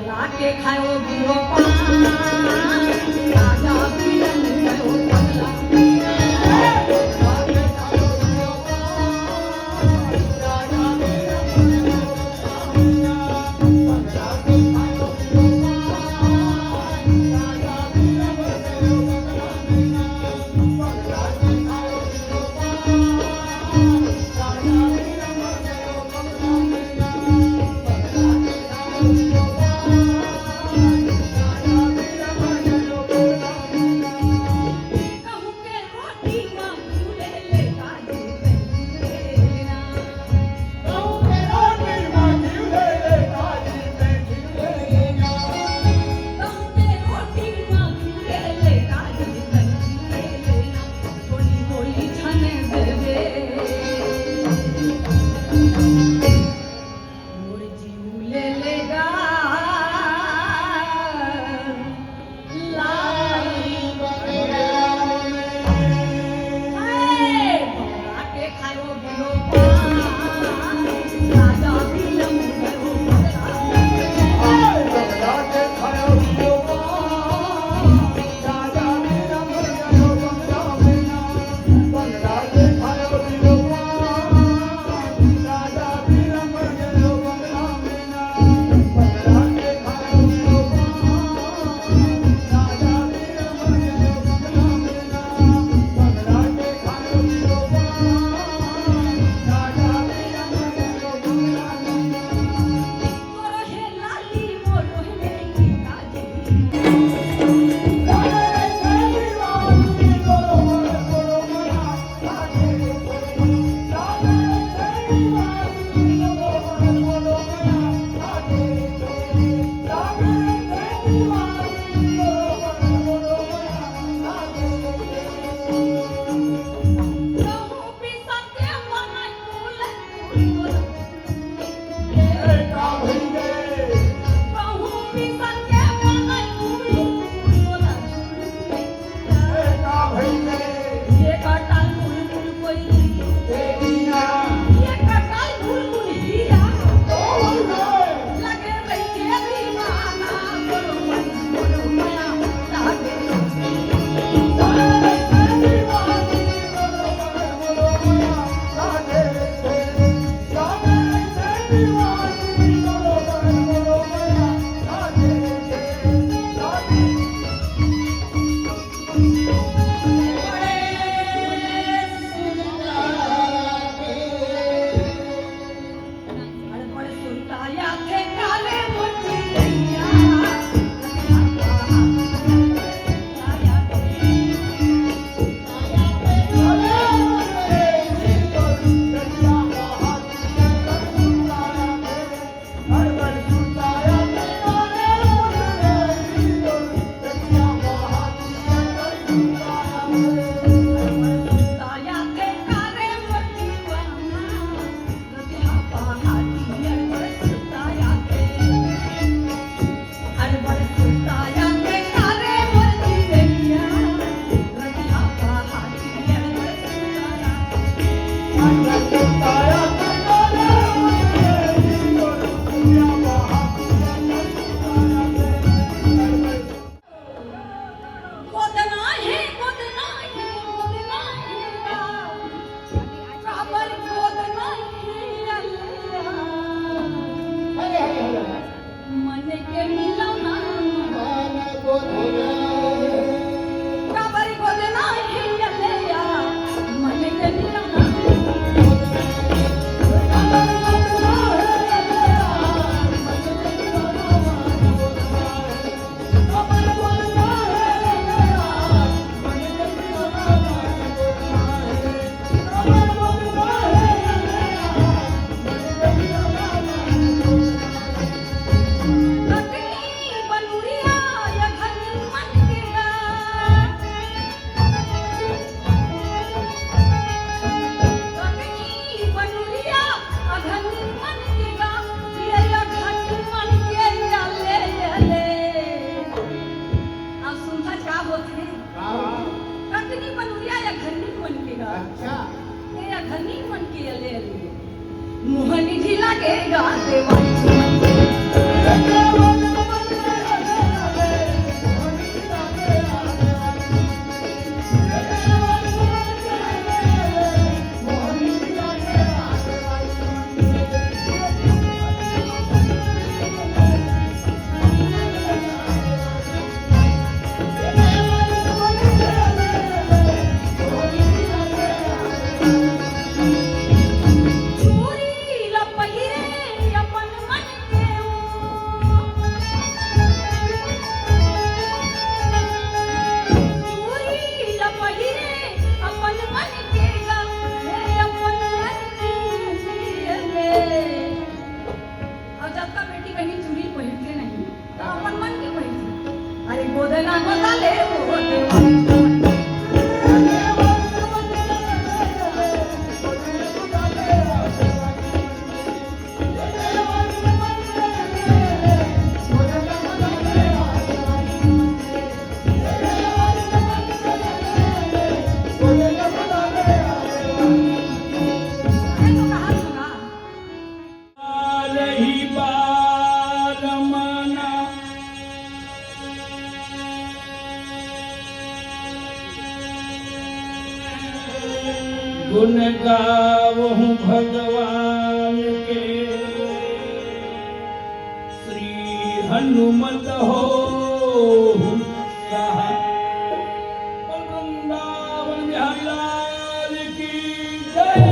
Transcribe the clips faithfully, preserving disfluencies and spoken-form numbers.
लाके खायो गिरो पान, राजा पीरन गयो पगला। गोदना हे, गोदना हे, गोदना हे का? काबर गोदना हे अल्लाह? मन के मिलना। काबर गोदना हे अल्लाह? मन के मिलना। अब सुनत का होत हे? का? कतनी बनुरिया या घरनी मन के गा। अच्छा। ए या घरनी मन के अले अले। मोहनी ढीला के गा देवाई। रही बार मना। गुण गावहु भगवान के, श्री हनुमत हो सहाय। वृंदावन बिहारी लाल की जय।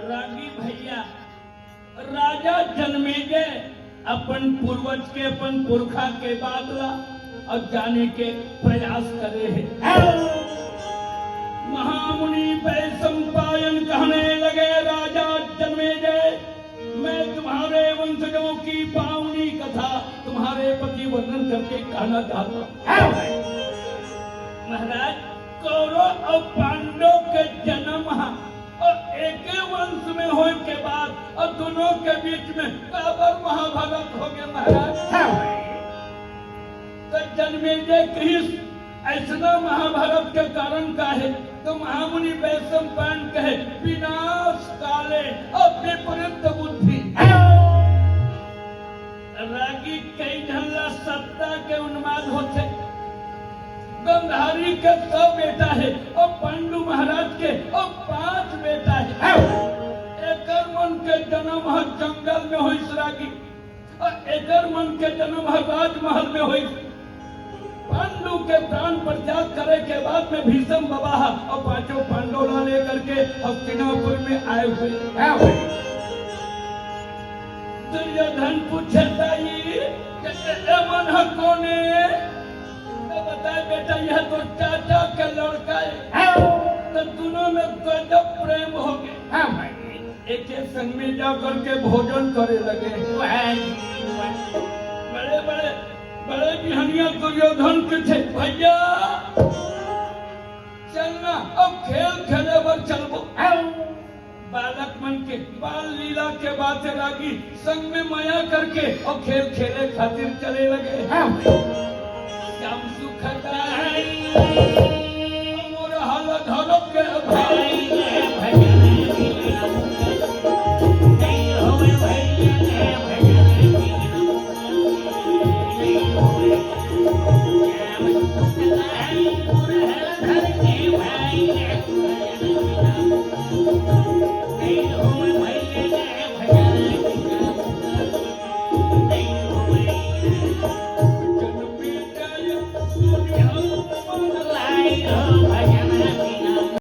रागी भैया, राजा जनमेजय अपन पूर्वज के, अपन पुरखा के बात ला अउ जाने के प्रयास करे हे। महामुनि वैशंपायन कहने लगे, राजा जनमेजय, मैं तुम्हारे वंशजों की पावनी कथा तुम्हारे प्रति वर्णन करके कहना चाहता हूँ। महाराज, कौरव अउ पांडव के जन्म ह अउ एके वंश में होय के बाद अउ दोनों के बीच में काबर महाभारत हो गया महाराज? हाँ। त जनमेजय कहिस, अइसना महाभारत के कारण का हे? त महामुनि वैशंपायन कहे, विनाश काले अउ विपरीत बुद्धि। रागी कई झन ला सत्ता के उन्माद होथे। गंधारी के सौ बेटा हे अउ पांडु महाराज के अउ पांच बेटा हे। एकर मन के जन्म ह जंगल में होइस रागी, अउ एकर मन के जन्म ह राजमहल में होइस। पांडु के प्राण परित्याग करे के बाद में भीष्म बाबा ह अउ पांचों पांडव ला लेकर के हस्तिनापुर में आए हुए। दुर्योधन पूछे, दाई, ए मन ह कोन ए? त बताए, बेटा, यह तो चाचा के लड़का है। हाँ। तो दोनों में गजब प्रेम हो गए। हाँ भाई। एक, एक संग में जा करके भोजन करे लगे। वाह जी, वाह। बड़े, बड़े, बड़े बिहनिया दुर्योधन के थे, भैया, चलना, अब खेल खेले बर चलबो। हाँ। बालक मन के बाल लीला के बात रागी संग में मया करके अउ खेल खेले खातिर चले लगे। हाँ। श्याम सुखदाई, मोर हाल धरब के भाई।